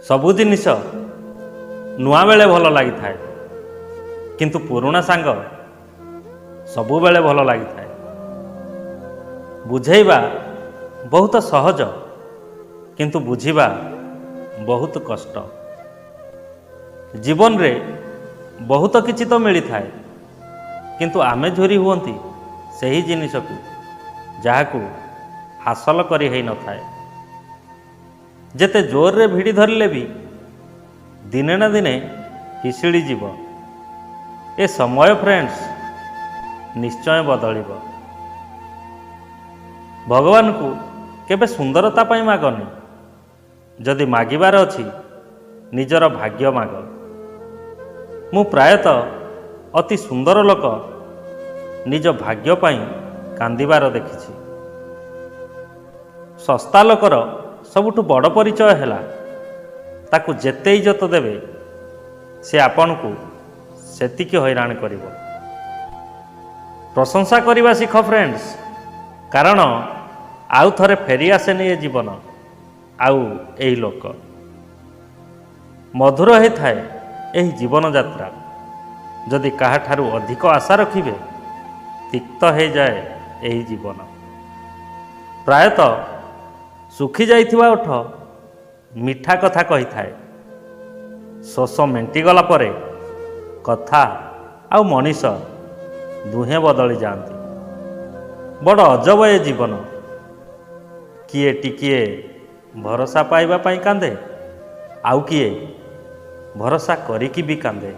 ସବୁ ଜିନିଷ ନୂଆ ବେଳେ ଭଲ ଲାଗିଥାଏ, କିନ୍ତୁ ପୁରୁଣା ସାଙ୍ଗ ସବୁବେଳେ ଭଲ ଲାଗିଥାଏ। ବୁଝେଇବା ବହୁତ ସହଜ, କିନ୍ତୁ ବୁଝିବା ବହୁତ କଷ୍ଟ। ଜୀବନରେ ବହୁତ କିଛି ତ ମିଳିଥାଏ, କିନ୍ତୁ ଆମେ ଝୁରି ହୁଅନ୍ତି ସେହି ଜିନିଷକୁ ଯାହାକୁ ହାସଲ କରି ହେଇନଥାଏ। ଯେତେ ଜୋରରେ ଭିଡ଼ି ଧରିଲେ ବି ଦିନେ ନା ଦିନେ ହିସିଡ଼ି ଯିବ। ଏ ସମୟ ଫ୍ରେଣ୍ଡସ୍ ନିଶ୍ଚୟ ବଦଳିବ। ଭଗବାନଙ୍କୁ କେବେ ସୁନ୍ଦରତା ପାଇଁ ମାଗନି। ଯଦି ମାଗିବାର ଅଛି, ନିଜର ଭାଗ୍ୟ ମାଗ। ମୁଁ ପ୍ରାୟତଃ ଅତି ସୁନ୍ଦର ଲୋକ ନିଜ ଭାଗ୍ୟ ପାଇଁ କାନ୍ଦିବାର ଦେଖିଛି। ଶସ୍ତା ଲୋକର ସବୁଠୁ ବଡ଼ ପରିଚୟ ହେଲା, ତାକୁ ଯେତେ ଇଜ୍ଜତ ଦେବେ, ସେ ଆପଣଙ୍କୁ ସେତିକି ହଇରାଣ କରିବ। ପ୍ରଶଂସା କରିବା ଶିଖ ଫ୍ରେଣ୍ଡସ୍, କାରଣ ଆଉ ଥରେ ଫେରି ଆସେନି ଏ ଜୀବନ ଆଉ ଏହି ଲୋକ। ମଧୁର ହେଇଥାଏ ଏହି ଜୀବନ ଯାତ୍ରା। ଯଦି କାହାଠାରୁ ଅଧିକ ଆଶା ରଖିବେ, ତିକ୍ତ ହେଇଯାଏ ଏହି ଜୀବନ। ପ୍ରାୟତଃ ଶୁଖି ଯାଇଥିବା ଓଠ ମିଠା କଥା କହିଥାଏ। ଶୋଷ ମେଣ୍ଟିଗଲା ପରେ କଥା ଆଉ ମଣିଷ ଦୁହେଁ ବଦଳି ଯାଆନ୍ତି। ବଡ଼ ଅଜବ ଏ ଜୀବନ। କିଏ ଟିକିଏ ଭରସା ପାଇବା ପାଇଁ କାନ୍ଦେ, ଆଉ କିଏ ଭରସା କରିକି ବି କାନ୍ଦେ।